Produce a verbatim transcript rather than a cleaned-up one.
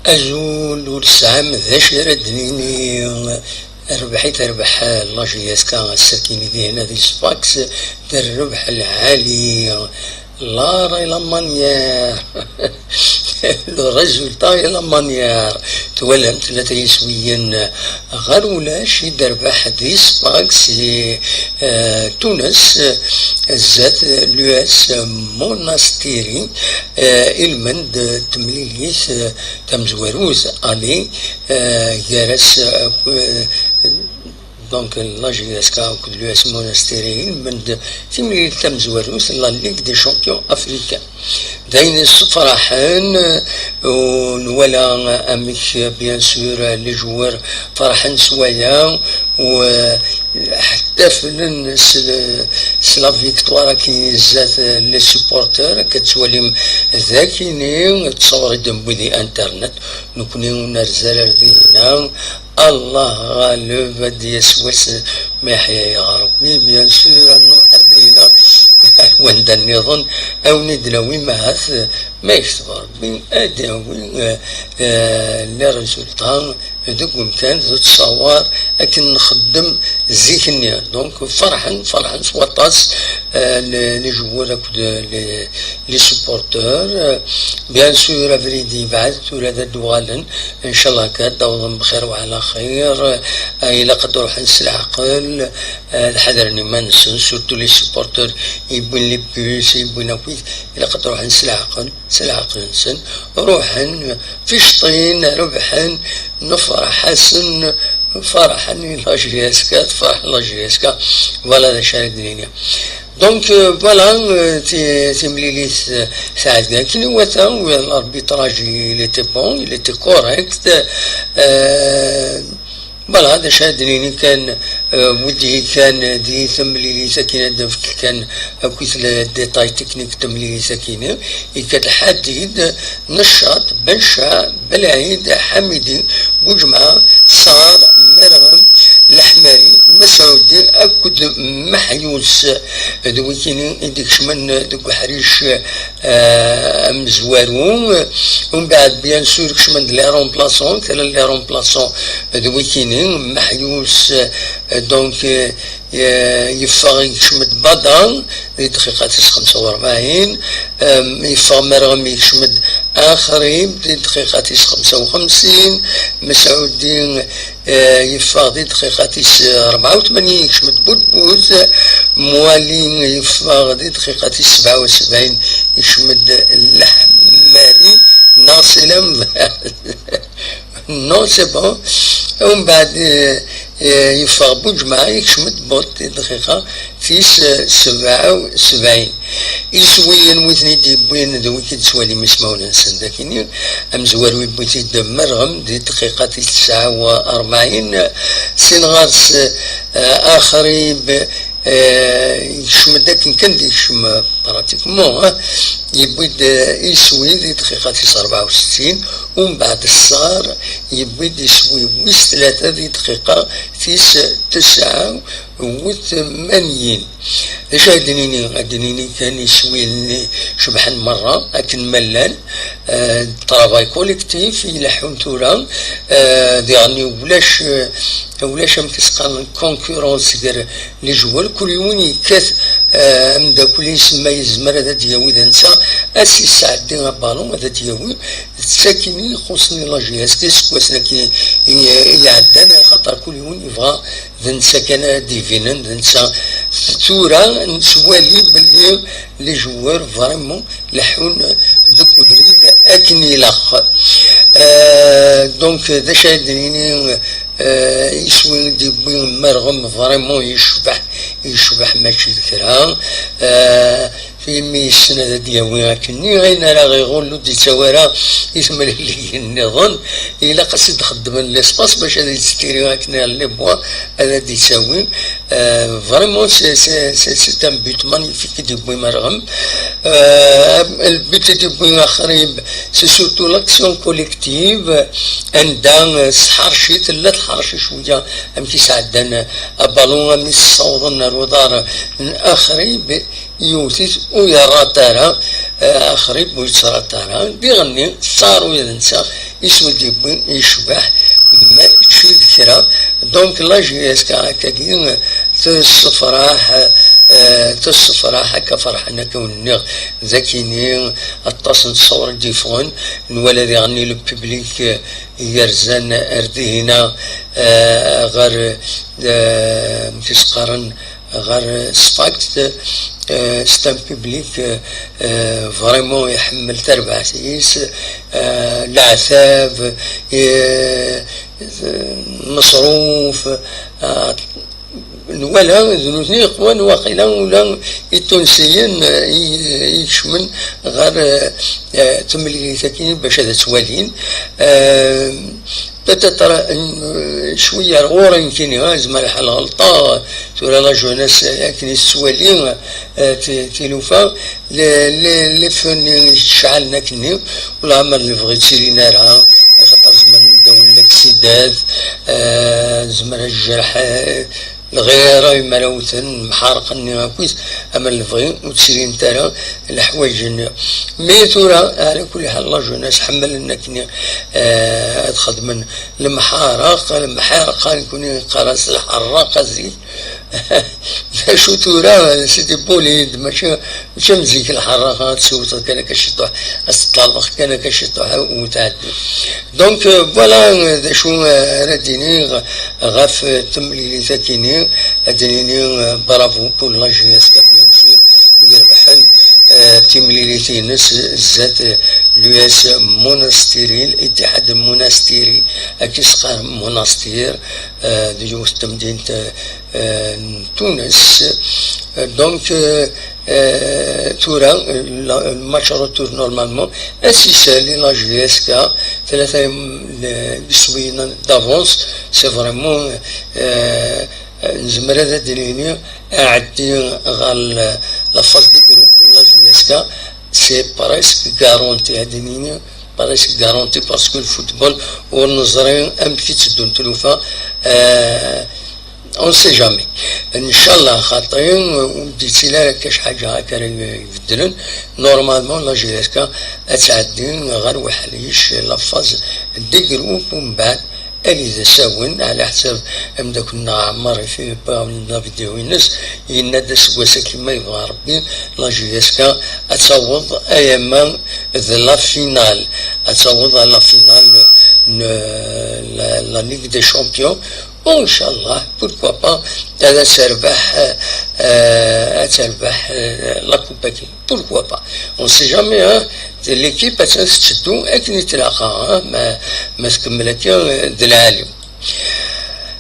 Azul, ur tesɛam d acu ara d-nini. Rbeḥ i terbeḥ la J S K ass-agi dihin di Sfax, d rrbeḥ lɛali. L'art et la manière. Le résultat et la manière. Twalam tlata yiswiyen ɣer ulac i d-rbeḥ di Sfax si, eh, Tunes, eh, zdat l'U S Monastiri, eh, ilmend temlilit, eh, tamezwarut, allez, eh, gar-as, eh, donc, la J S K akked l'U S Monastiri, ilmend timlilit tamezwarut, la Ligue des Champions Africains. D ayen yessefraḥen, u nwala amek, bien sûr, les joueurs ferḥen s waya, u, eh, ḥettaflen s, s la victoire-agi zdat les supporters, akka tettwalim d akini, ttṣawar i d-newwi di internet, nekni ur nerzi ara ar dihina, Allah ɣaleb, ad d-yas wass ma yeḥya-yaɣ Rebbi, bien sûr, ad nruḥ ar dihina, ar wanda nniḍen, a wen-id-nawi, ma ahat, ma yekteb Rebbi, ad d-yawi, eh, eh, les résultats deg umkan d ttṣawar akken nxeddem zik-nni. Donc, ferḥen, ferḥen s waṭas, eh, les, les joueurs akked les, les supporters. Eh, bien sûr, abrid yebɛed, tura ad d-uɣalen. Ncallah akka ad d-awḍen bxir wa ɛla xir. Eh, ilaq ad ruḥen s leɛqel, eh, ad ḥadren iman-nsen, surtout les supporters yewwin les puces, yewwin akk, ilaq ad ruḥen s leɛqel, s leɛqel-nsen. Ruḥen, ficṭin, rebḥen, nefreḥ-asen, ferḥen i la J S K, tefreḥ la J S K. Voilà d acu ara d-nini. Donc, euh, voilà, euh, ti-, timlilit, euh, tɛedda akken iwata, euh, l'arbitrage, il était bon, il était correct. Euh, voilà, d acu ara d-nini kan, euh, wid kan di temlilit akken ad d-nefk kan akk les détails techniques n temlilit akkin, ikkat Ḥadid, Neccaṭ, Benca, Belɛid, Ḥamidi, Buǧemɛa, Ṣar, Merɣem, Leḥmari, Mesɛudi akked Meḥyus. D wikini i d-ikecmen deg uḥric, eh, amezwaru. Umbeɛd, bien sûr, kecmen-d les remplaçants, kra n les remplaçants d wikini, Meḥyus, eh, donc, eh, yeffeɣ, yekcem-d Bada di dqiqa tis xemsa u rebɛin, em, yeffeɣ Merɣem, yekcem-d Axrib di dqiqa tis xemsa u xemsin, Mesɛudi, eh, yeffeɣ di dqiqa tis rebɛa u tmanyin, yekcem-d Budbud, Mwali yeffeɣ di dqiqa tis sebɛa u sebɛin, yekcem-d Leḥmari, neɣ s lamḍal. Non, c'est bon. Umbeɛd, eh, eh, yeffeɣ Buǧemɛa, yekcem-d Buṭ di dqiqa tis, eh, sebɛa u sebɛin. Iswiyen wi ten-id-yewwin d wiki d-tettwalim ismawen-nsen dakini, amezwaru yewwi-t-id Merɣem di dqiqa tis tesɛa u rebɛin, sin ɣer-s, eh, Axrib, eh, yekcem-d akken kan d-yekcem, eh, pratiquement, eh, yewwi-d, eh, iswi di dqiqa tis rebɛa u settin, umbeɛd Ṣar yewwi-d iswi wis tlata di dqiqa tis tesɛa u tmanyin. D acu ad d-nini? Ad d-nini kan iswi-nni cebḥen merra akken ma llan, eh, travail collectif ileḥḥun tura, eh, diɣen ulac, eh, ulac amek i s-qqaren concurrence gar les joueurs, kul yiwen yekkat, eh, ameddakel-is ma yezmer ad d-yawi d netta, ad s-yesɛeddi abalun ad d-yawi, d takini ixuṣṣen i la J S K iseggasen-agi i, i iɛeddan, axaṭer kul yiwen yebɣa d netta kan ara d-ibinen, d netta. Tura nettwali belli les joueurs vraiment leḥḥun deg ubrid akken ilaq. Euh, donc, d acu ara d-nini, euh, iswi i d-yewwi Merɣem vraiment yecbeḥ, yecbeḥ mačči d kra. Euh, imi yessen ad d-yawi akkenni, ayen ara ɣ-iɣull ur d-yettawi ara i temliliyin nniḍen. Ilaq ad s-id-xeddmen l'espace bac ad yettiri akken ɣer les bois ad d-yettawi. Euh, vraiment, c'est, c'est, c'est, c'est un but magnifique i d-yewwi Merɣem. Euh, le but i d-yewwi Axrib, c'est surtout l'action collective. Anda, euh, s tḥerci, tella tḥerci cwiya, amek i sɛeddan, euh, abalun, amek i s-ssawḍen ar uḍar n Axrib, yewwet-it ur yerrat ara. Axrib ur yettrat ara, diɣenni tettaruyeḍ netta iswi d-yewwi yecbeḥ, mačči d kra. Donc la J S K akkagi tessefraḥ, eh, tessefraḥ akka ferḥen akka wen-nniɣ d akini aṭas n ṣṣur i d-yeffɣen, nwala diɣenni le public, eh, yerzan ar dihina, eh, ɣer, eh, amek i s-qqaren, ɣer Sfakt, eh, c'est un public, eh, eh, vraiment iḥemmel tarbaɛt-is, eh, leɛtab, eh, meṣruf, eh, nwala d nutni iqwan waqila ula itunsiyen, eh, i, i ikecmen ɣer, eh, eh, temlilit-agi bac ad tt-walin. Eh, Peut-être, euh, cwiya ar ɣur-i nekkini, ah, yezmer lḥal ɣelṭeɣ, tura la jeunesse, eh, akken i tettwali, eh, ti-, tilufa, les, les, les feux-nni i yettceɛlen akkenni, ur leɛmer lebɣi ttilin ara, axaṭer zemren ad d-awin laksidat, eh, zemren ad jerḥen, lɣir, imrawten, mḥarqen-nni akkit, ama lebɣi ur ttilint ara leḥwayeǧ-nni. Mi tura, ɛla kulli ḥal, la jeunesse ḥemmlen akken, eh, ad xedmen lemḥaraq, lemḥarqa, nekkni neqqar-as lḥerraqa zik. D acu tura, c'est des bolides, mačči Mačči am zik lḥerraqa, ad tewteḍ kan akka ciṭuḥ, ad teṭṭerḍeq kan akka ciṭuḥ, u tɛeddi. Donc, euh, voilà, euh, d acu, euh, ara d-iniɣ ɣef, euh, temlilit-akini, ad d-nini, euh, bravo pour la J S K, bien sûr, i irebḥen, euh, timlilit-ines zdat, euh, l'U S Monastiri, Ittihad Monastiri, akken i s-qqaren Monastir, euh, d yiwet n temdint, euh, euh, n Tunes. Euh, donc, euh, Euh, tura, la, le match retour normalement, ad s-isali la J S K, tlata yem-, le-, iswiyen d'avance, c'est vraiment, euh, nezmer ad d-nini, aɛeddi ɣer la, la phase de groupe, la J S K, c'est presque garanti, ad d-nini, presque garanti, parce que le football, ur neẓri amek i tteddun tlufa, euh, On sait jamais. Ncallah xaṭi, ur d-yettili ara akka ḥaǧa akka ara ibeddlen. Normalement, la J S K ad tɛeddi ɣer weḥric, la phase de groupe, umbeɛd anida s-awen, ɛla ḥsab ameddakel-nneɣ Ɛmar i ipawen la vidéo-ines, yenna-d aseggas-agi ma yebɣa Rebbi, la J S K ad taweḍ ayama d la finale, ad taweḍ à la finale n la, la Ligue des Champions. Bon, Inch'Allah, pourquoi pas, ad terbeḥ, euh, ad terbeḥ, euh, la coupe-agi. Pourquoi pas? On sait jamais, hein. L'équipe ad tetteddu akken i tlaqa, hein, ma, ma tkemmel akka, euh, d lɛali.